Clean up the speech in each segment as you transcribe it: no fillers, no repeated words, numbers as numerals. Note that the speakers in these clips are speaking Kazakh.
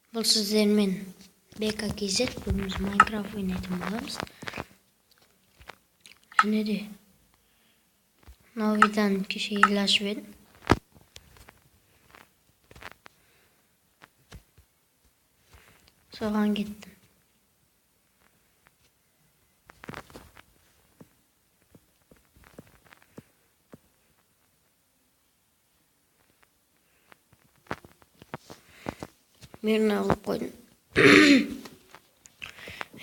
Бұл сіздермен Бека KZ. Бүгін біз Майнкрафт ойнайтын боламыз. Және де Новыйдан кеше ел ашып едім. Соған кеттім. Мирно қылып қойдым.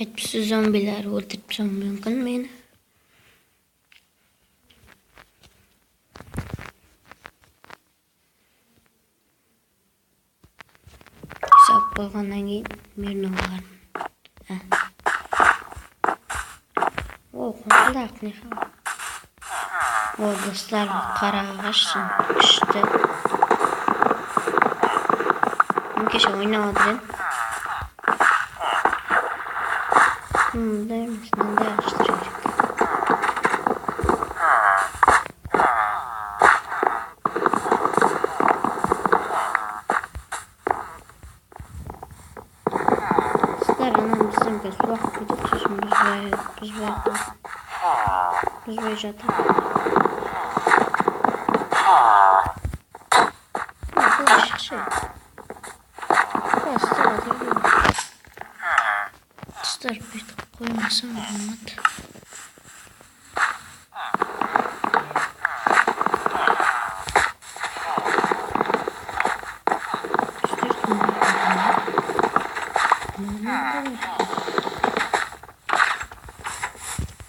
Әйтпесе зомбилер өлтіріп тастауы мүмкін мені. Салып қойғаннан кейін мирно болармын. О, қоңқылдақ не хабар? О, достар, бұл қара ағаш күшті. Мен кеше ойнап отыр едім. Мындай емес, мынандай ағаштар керек. Достар, анам бізден қазір су ағып кетеді, сосын бұзбай жатыр. Былай шықшы. Достар, бүйтіп қоймасам болмады.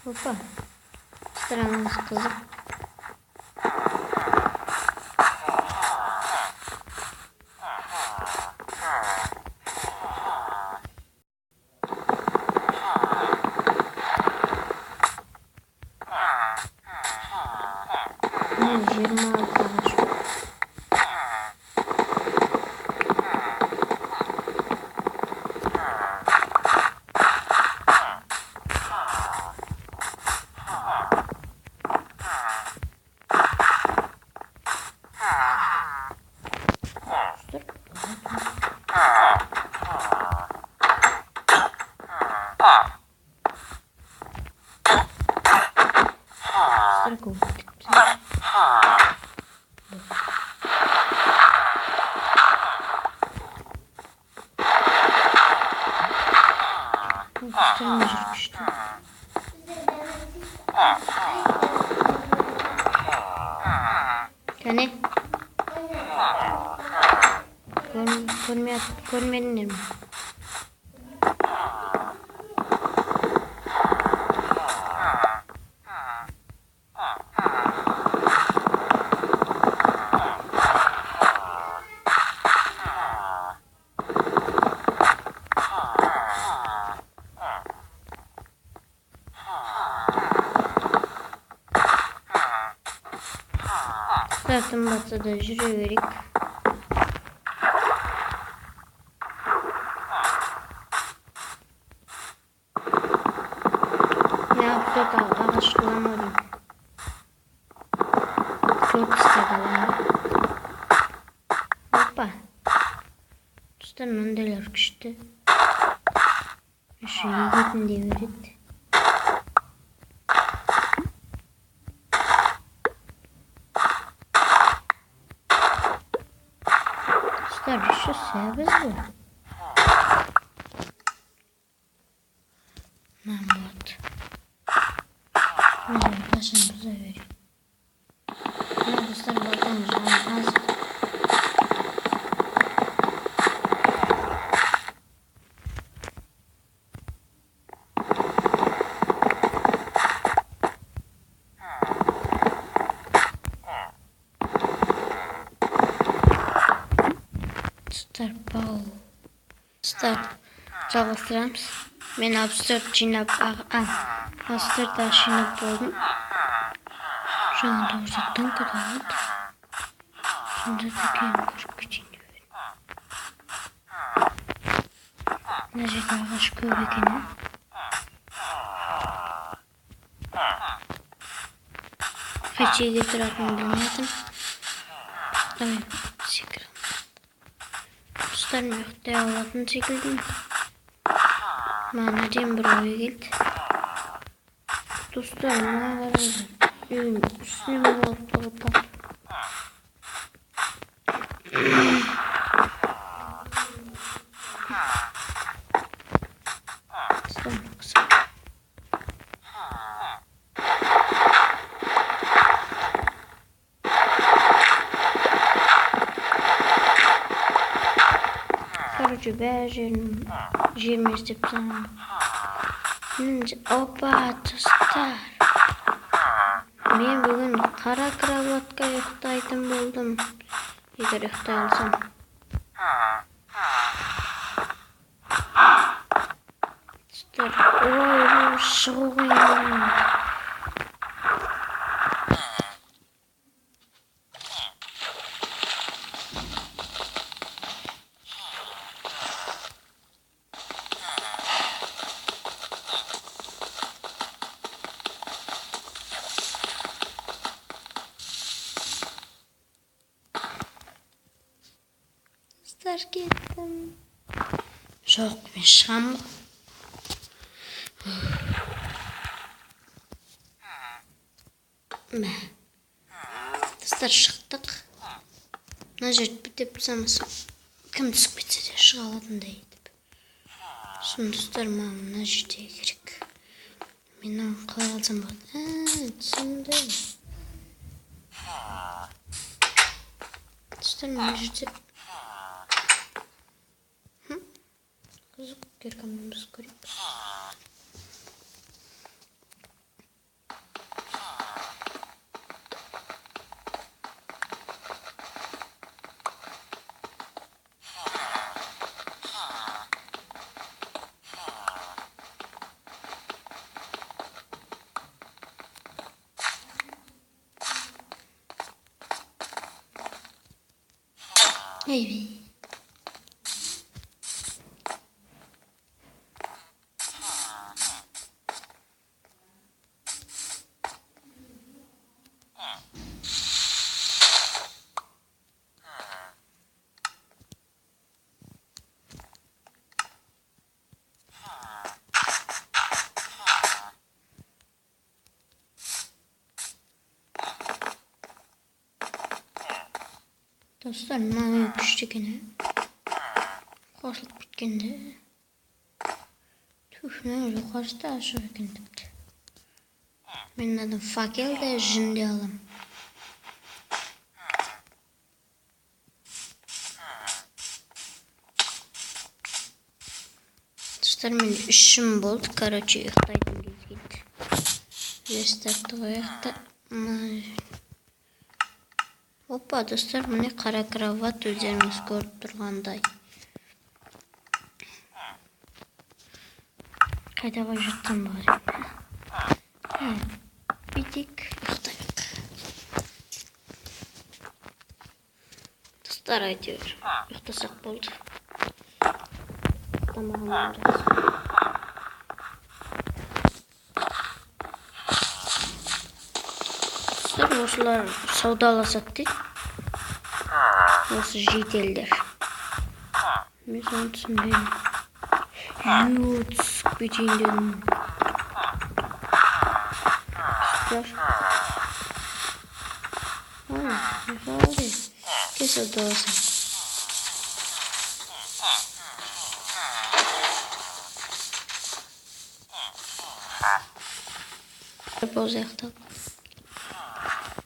Опа. Странно қызық. Міне 26 ағаш бар. Достар, достар, көп Достар, мына жер күшті. Кәне? Көрмедіңдер ме? Достар, тым батса да жүре берейік. Мен 64 ағаш аламын ау деймін. 4 стак аламын. Опа. Достар, мынандайлар күшті. Еще егетін де береді. Достар, еще сәбіз бұл. Нан болады. Міне, қашан бұза берейік. Мына достар, балтаның жаны аз. Достар, бау. Достар, жалғастырамыз. Мен 64 жинап, 64 ағаш жинап болдым. Жаңа тоғызда түн күтіп. Сонда да кейін көріп кетейін деп едім. Мына жерде ағаш көп екен, ә? Қай жерге тұратынын білмей жатырмын. Давай, секіре. Достар, мен ұйықтай алатын секілдімін. Маған әдемі бір ой келді. Достар, мына қараңыздар. Үйдің үстіне мініп алыпты ғой тап. Достар, қызық. Короче, бәрі жерін жермен істеп тастаған. Опа, достар. Мен бүгін қара кроватқа ұйықтайтын болдым. Егер ұйықтай алсам. Достар, ой, шығу қиын болған. Достар, кеттім. Жоқ, мен шығамын ғой. Мә. Достар, шықтық. Мына жерді бітеп тастамасам, кім түсіп кетсе де шыға алатындай етіп. Сосын, достар, маған мына жерде керек. Мен мынаны қалай алсам болады? Түсіндім. Достар, мына жерде қызық, киркамен біз көрейік. Ey. Достар, мына күшті екен, ә? Қосылып кеткенде. Түф, мына жоғарысы да ашық екен тіпті. Мен мынадан факел де, жүн де аламын. Достар, мен 3 жүн болды, короче, ұйықтайтын кез келді. Верстакты қояйық та, мына. Опа, достар, міне қара кровать, өздеріңіз көріп тұрғандай. Қайда қойып жатсам болады екен? Бүйтейік, ұйықтайық. Достар, әйтеуір ұйықтасақ болды. Ұйықтамағаннан жақсы. Достар, осылар саудаласады дейді. Осы жителдер. Мен соны түсінбеймін. Ю, түсіп кетейін дедім. Достар. Ой, не говори. Кел саудаласам. Пауза аяқталды.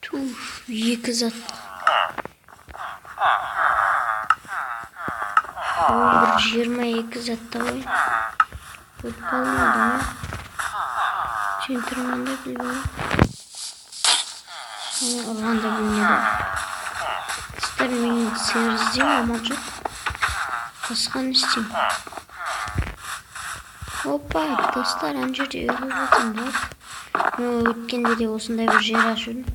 Туф, 2 зат. Бір 22 затта ғой. Өліп қалмады ма? Сен тұрғанда білмеймін. Ұрғанда білмеді. Достар, мен сиыр іздеймін, амал жоқ. Басқа не істеймін? Опа, достар, ана жерде үй қойып жатсам болады. Мен өткенде де осындай бір жер ашып едім.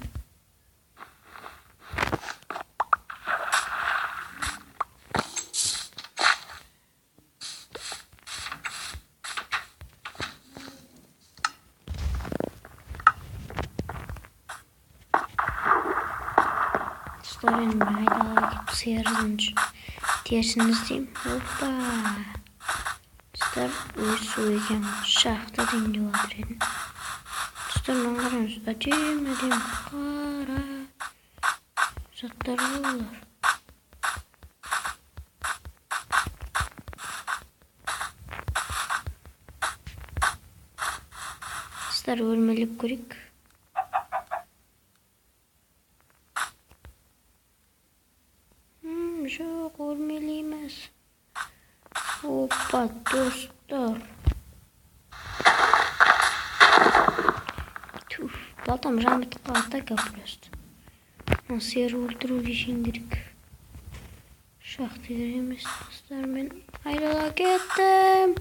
Достар, енді мен айдалаға кетіп сиыр Терісін іздеймін. Опа. Достар, өз су екен. Шахта дейін деп жатыр едім. Достар, мынаны қараңыз. Әдемі әдемі қара заттар ғой олар. Достар, өрмелеп көрейік. Жоқ, өрмелейміз. Опа, достар. Туф, балтам жан бітіп қалды да просто. Мына сиыр өлтіруге шейін керек. Шахта керек емес, достар, мен айдала кеттім.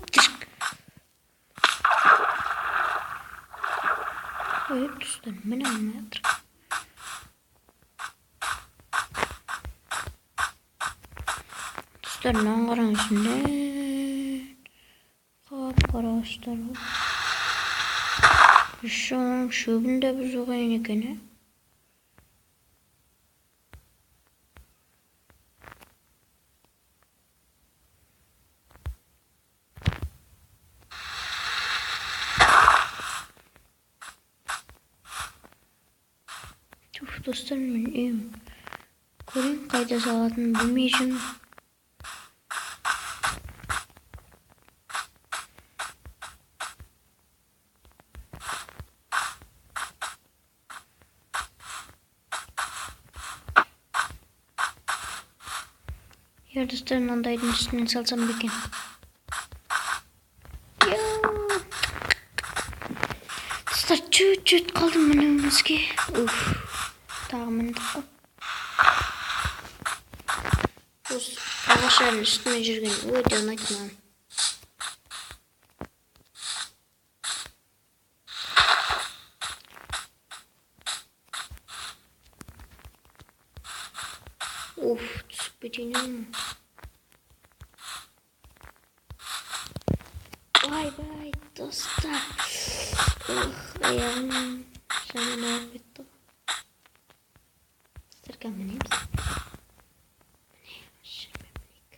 Ой, достар, міне алмай жатыр. Достар, мынаны қараңыз, міне қап-қара ағаштар ғой. Еще оның шөбін де бұзу қиын екен, ә? Туф, достар, мен үйім көрейін қайда салатынын білмей жүрмін. Егер достар, мынандайдың үстінен салсам ба екен? Достар, чуть-чуть қалдым мінуімізге. Уф, тағы міндік қой. Осы ағаштардың үстімен жүрген өте ұнайды маған. Уф, түсіп кетейін ау. Ой-бай, достар. Ух, аяғым жаман ауырып кетті ғой. Достар, кәдімгі мінеміз. Міне, осы жермен мінейік.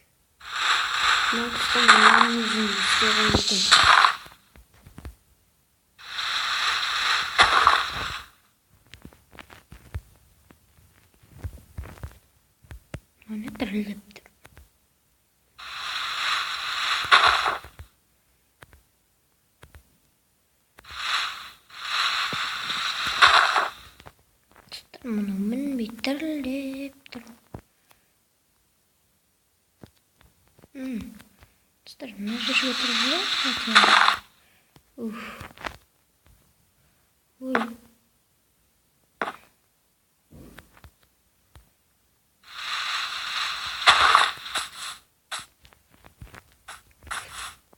Мынау тұстан аяғым ұзын істей қойған екен. Міне дірілдеп тұр. Достар, мынау мінбей дірілдеп тұр. Достар, мына жерге отырып алайық. Уф. Ой.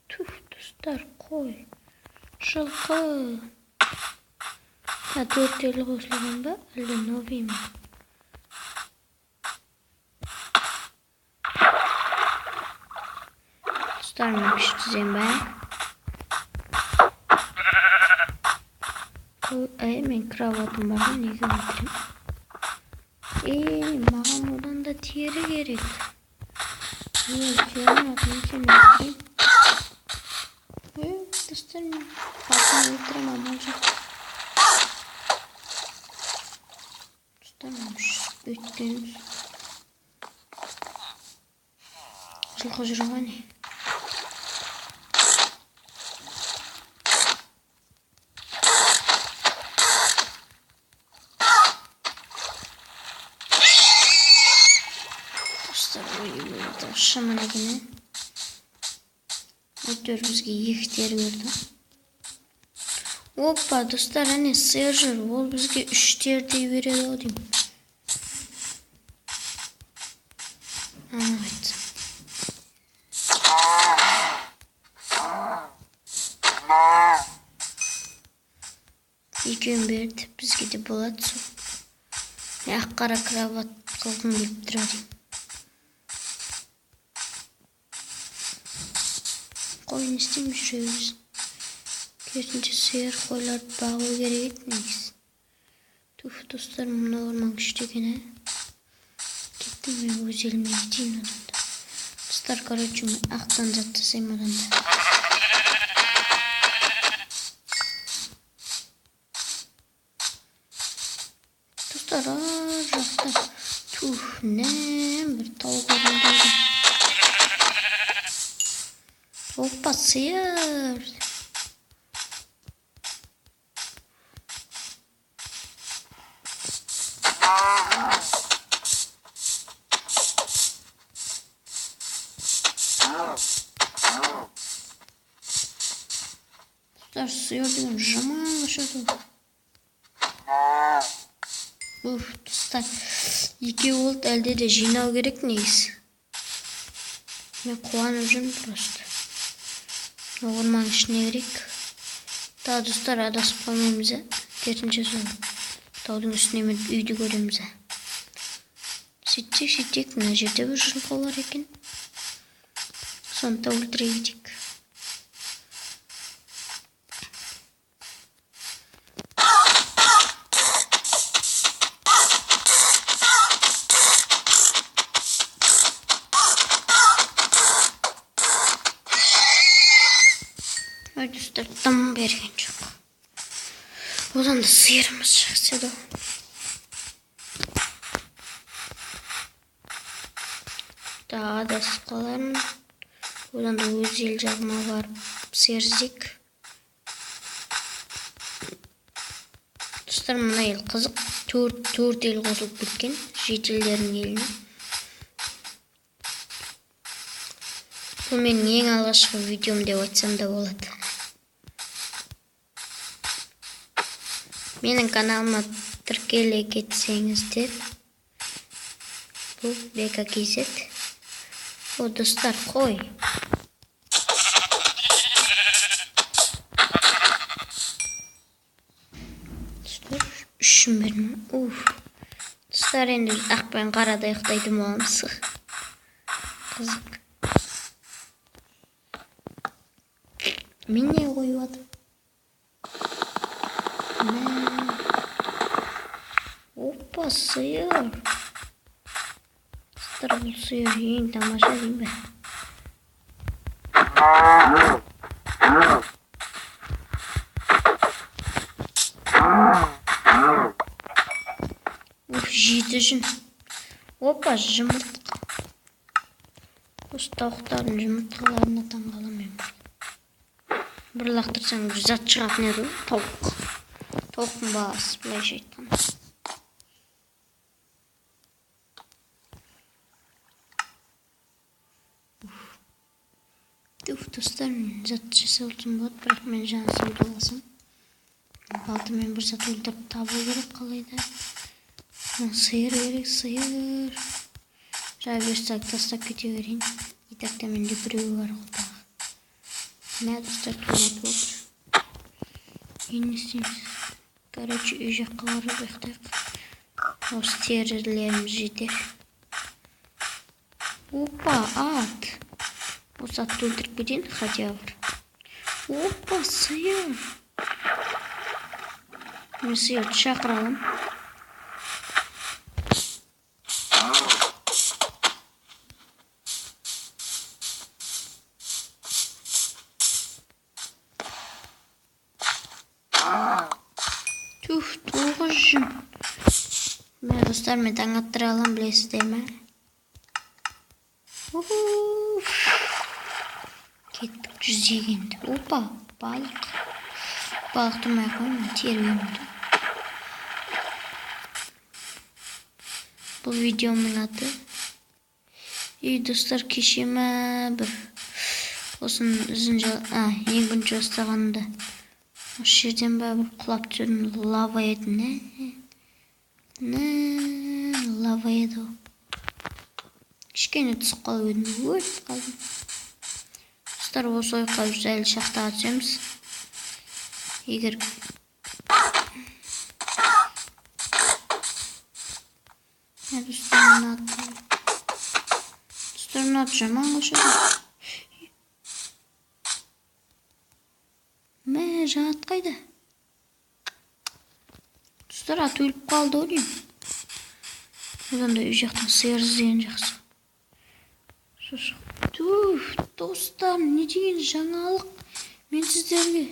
Туф, достар, қой. Жылқы. Мына төрт елі қосылған ба? Әлде новый ма? Достар, мен күш түзем ба? Ой, мен кроватым бар ғой, неге өлтірем? Маған одан да тері керек. Теріні атымен сен өлтірейін. Достар, мен қатын өлтірем, амал жоқ. Достар, мен өйткені жылқы жүр ғой не? Достар, ой, ой, жаман екен, ә? Әйтеуір бізге екі тері берді. Опа, достар, әне сиыр жүр. Ол бізге үш тердей береді ау деймін. Анық айтсам. Екеуін берді, бізге де болады сол. Мен ақ қара кровать қылғым келіп тұр ау деймін. Қой не істеймін, жүре берсін. Керісінше сиыр қойларды бағу керек еді негізі. Туф, достар, мына орман күшті екен, ә? Кеттім мен өз еліме кетейін одан да. Достар, короче, мен ақтан зат жасаймын одан да. Достар, ар жақта тух, нәм бір тау көрінді. Опа, сиыр. Достар, сиыр деген жаман қашады. Уф, достар, екеу болды, әлде де жинау керек негізі. Мен қуанып жүрмін просто. Орманның ішіне кірейік. Тағы достар, адасып қалмаймыз, ә? Керісінше сол таудың үстіне мініп үйді көреміз, ә? Сөйтсек, сөйтсек, мына жерде бір жылқы бар екен. Соны да өлтіре кетейік. Ой, достар, дым берген жоқ. Одан да сиырымыз жақсы еді. Тағы адасып қалармын. Одан да өз ел жағыма барып сиыр іздейік. Достар, мына ел қызық. Төрт ел қосылып кеткен жетелердің еліне. Бұл менің ең алғашқы видеом деп айтсам да болады. Менің каналыма тіркеле кетсеңіздер, бұл Бека KZ. О, достар, қой. Достар, үш мың бір. Уф. Достар, енді біз ақ пен қарада ұйықтайтын боламыз. Қызық. Мен не қойып жатырмын? Опа, сиыр. Достар, бұл сиыр ең тамаша деймін бе? Уф, 7 жүн. Опа, жұмыртқа. Осы тауықтардың жұмыртқаларына таңғаламын мен. Бір лақтырсаң бір зат шығатын еді ғой, тауық. Тауықтың баласы, былайша айтқанда. Уф, достар, мен зат жасау үшін болады, бірақ мен жаңа сауда алсам. Балтамен бір зат өлтіріп табу керек қалай да. Мына сиыр керек, сиыр. Жай верстак тастап кете берейін. И так та менде біреуі бар ғой тағы. Мә, достар, тура отыр. Енді не істейміз? Короче, үй жаққа барып ұйықтайық. Осы терілеріміз жетер. Опа, ат. Осы атты өлтіріп кетейін, хотя бы. Опа, сиыр. Мен сиырды шақыра аламын. Туф, 9 жүн. Мә, достар, мен таң аттыра аламын, білесіздер ме? Уф. Кеттік жүзеге енді. Опа, балық. Балық тұрмай ақ қойын, мен теріп едім. Бұл видеомның аты. Ей, достар, кеше ме бір осының ізін ең бірінші бастағанымда осы жерден бе бір құлап түсірдім, лава еді. Нә, нә, лава еді ол. Кішкене түсіп қалып едім, өліп қалдым. Достар, осы ойыққа біз әлі шахтаға түсеміз. Егер Мә, достар, мына ат. Достар, мына ат жаман қашады. Мә, жаңа ат қайда? Достар, ат өліп қалды ау деймін. Одан да үй жақтан сиыр іздеген жақсы. Сосын Туф, достар, не деген жаңалық. Мен сіздерге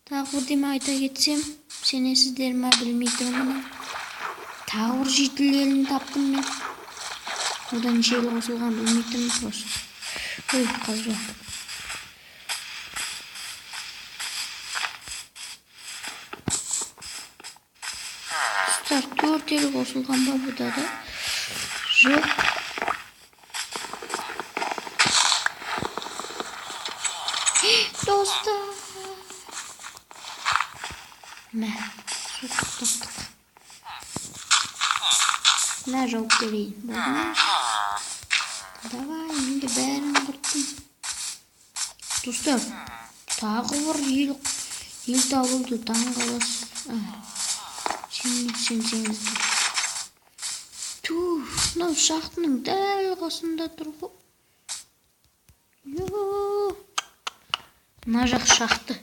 тағы бірдеме айта кетсем, сенесіздер ме білмей тұрмын. Тағы бір жеті елін таптым мен. Одан неше ел қосылған білмей тұрмын просто. Ой, қазба. Достар, 4 ел қосылған ба бұда да? Жоқ. Достар. Мә, су тоқтаттық. Мә, жауып берейін. Болды ма? Давай, мен де бәрін құрттым. Достар, тағы бір ел табылды, таң қаласыз. Сенсеңіз де. Туф, мынау шахтаның дәл қасында тұр ғой. Йо. Мына жақ шахты.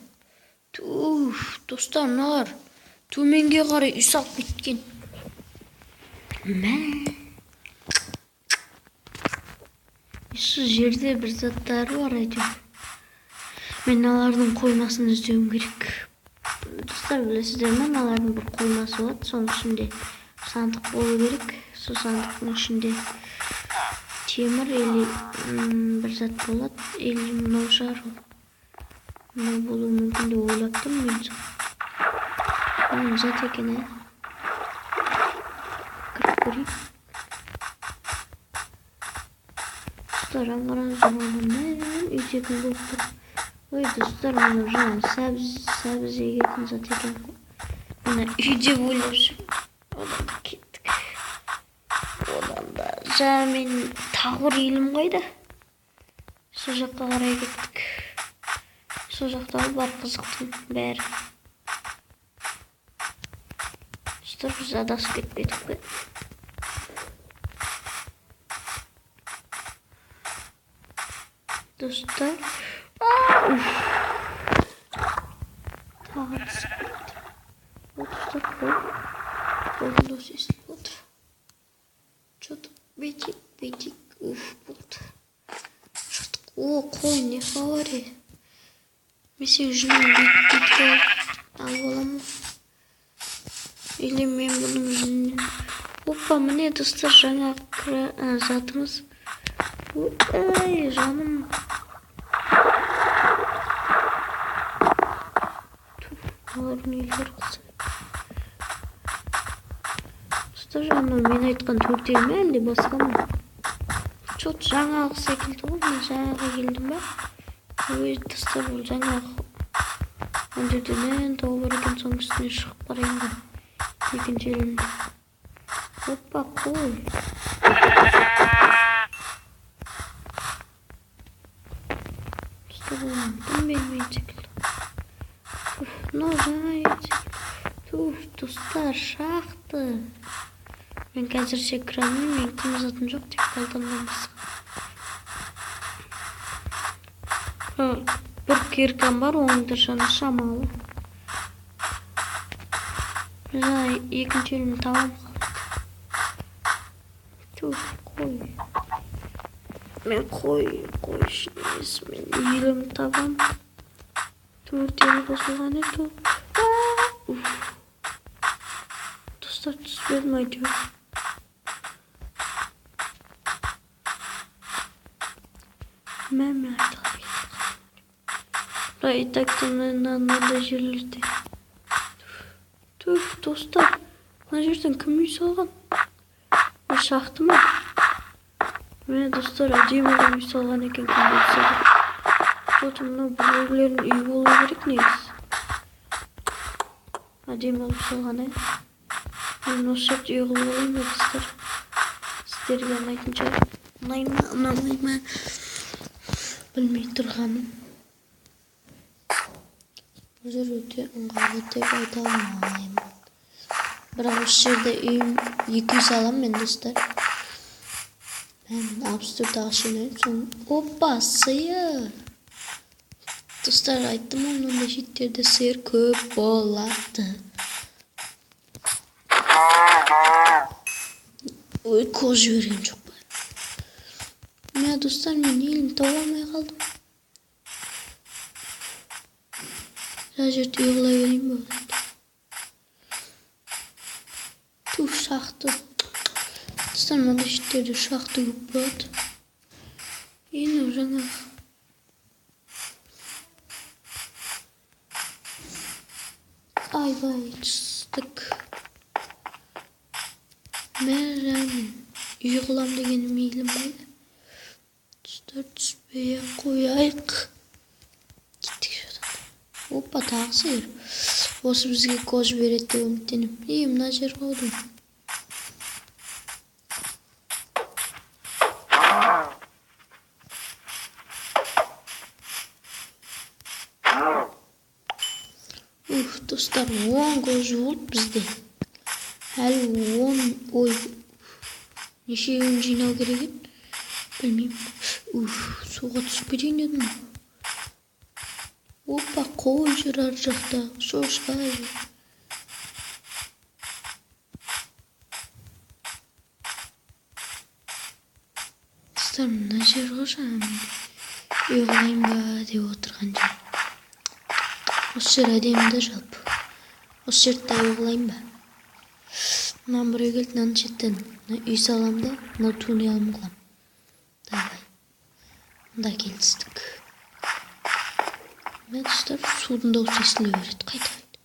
Туф, достар, мыналар төменге қарай үй салып кеткен. Мә. Осы жерде бір заттары бар әйтеуір. Мен алардың қоймасын іздеуім керек. Достар, білесіздер ме, мыналардың бір қоймасы болады, соның ішінде сандық болу керек. Сол сандықтың ішінде темір или бір зат болады, или мынау шығар ол. Мынау болуы мүмкін деп ойлап тұрмын мен сол. Мынау зат екен, ә? Кіріп көрейік. Достар, аңғараңыздар, мынау үй секілді болып тұр. Ой, достар, мынау жаңа сәбіз егетін зат екен ғой. Мына үй деп ойлап жүрмін. Одан да кеттік. Одан да жаңа мен тағы бір елім қайда? Сол жаққа қарай кеттік. Сол жақта бар қызықтың бәрі. Достар, біз адасып кетпедік пе? Достар, уф. Тағы түсіп кетті. О, достар, қой. Қойдың дауысы естіліп отыр. Чё-то бүйтейік, бүйтейік. Уф, болды. Шықтық. О, қой, не хабар? Мен сенің жүніңді бүйтіп алып аламын ғой. Или мен бұның жүнінен. Опа, міне, достар, жаңа затымыз. Ой, жаным. Туф, олардың үйлері қызық. Достар, жаңа мен айтқан төртеу ме, әлде басқа ма? Чё-то жаңағы секілді ғой, мен жаңағы келдім ба? Ой, достар, бұл жаңағы ана жерде нен тау бар екен, соның үстіне шығып барайын ба? Екінші елімде. Опа, қой. Достар, ол дым бермейтін секілді. Уф, мынау жаңа ел секілді. Туф, достар, шахта. Мен қазір секіре алмаймын, менің тым затым жоқ, тек балтамнан басқа. Бір киркам бар, оның да жаны шамалы. Жаңа екінші елімді табамын қалды. Туф, қой. Мен қой үшін емес, мен елімді табамын. Төрт ел қосылған еді ол. Уф. Достар, түспедім әйтеуір. Мә, мен айтып кеттім. Бірақ и так та мынандай жерлерде. Туф, достар, мына жерден кім үй салған? Бір шахты ма? Міне, достар, әдемі қылып үй салған екен, кім болса да. Вот мынау біреулердің үйі болу керек негізі. Әдемі қылып салған, ә? Мен осы жерде үй қылып алайын ба, достар? Сіздерге ұнайтын шығар. Ұнай ма, ұнамай ма? Білмей тұрғаным. Бұл жер өте ыңғайлы деп айта алмаймын. Бірақ осы жерде үйім екі үй саламын мен, достар. Мен 64 ағаш жинаймын, соң опа, сиыр. Достар, айттым ғой, мынандай шеттерде сиыр көп болады. Ой, көз жіберген жоқ па? Мә, достар, мен елін таба алмай қалдым. Мына жерде үй қыла берейін ба? Туф, шақты. Достар, мынандай жерде шақты көп болады. Енді жаңағы. Айбай, түстік. Мә, мен үй қылам деген мейлім қайда? Достар, түспей ақ қояйық. Кеттік жотан. Опа, тағы сиыр. Осы бізге кож береді деп үміттенемін. Ей, мына жер қойдым. Уф, достар, 10 кож болды бізде. Әлі 10, ой, нешеуін жинау керек еді? Білмеймін. Уф, суға түсіп кетейін дедім. Опа, қой жүр ар жақта, шошқа жүр. Достар, мына жер ғой жаңа мен үй қылайын ба деп отырған жер. Осы жер әдемі да жалпы. Осы жерді де үй қылайын ба? Мынаны біреу келді, мынаны шеттен. Мына үй салам да, мынау туннелім қылам. Давай. Мында келістік. Мә, достар, судың дауысы естіле береді. Қайта қайта.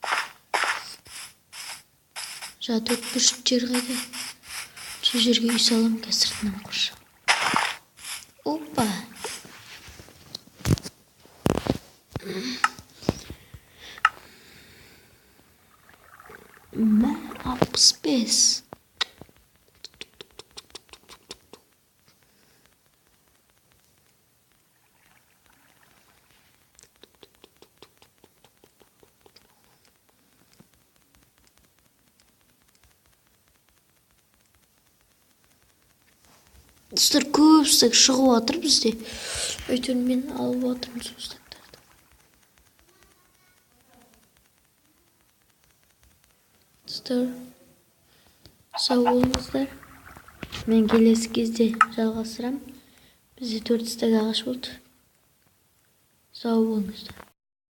Жаңа төрт бұрыш жер қайда? Сол жерге үй салам, қазір сыртынан қоршап. Опа! Мә, 65. Достар, көп стак шығып жатыр бізде. Әйтеуір мен алып жатырмын сол стактарды. Достар, сау болыңыздар. Мен келесі кезде жалғастырамын. Бізде 4 стак ағаш болды. Сау болыңыздар.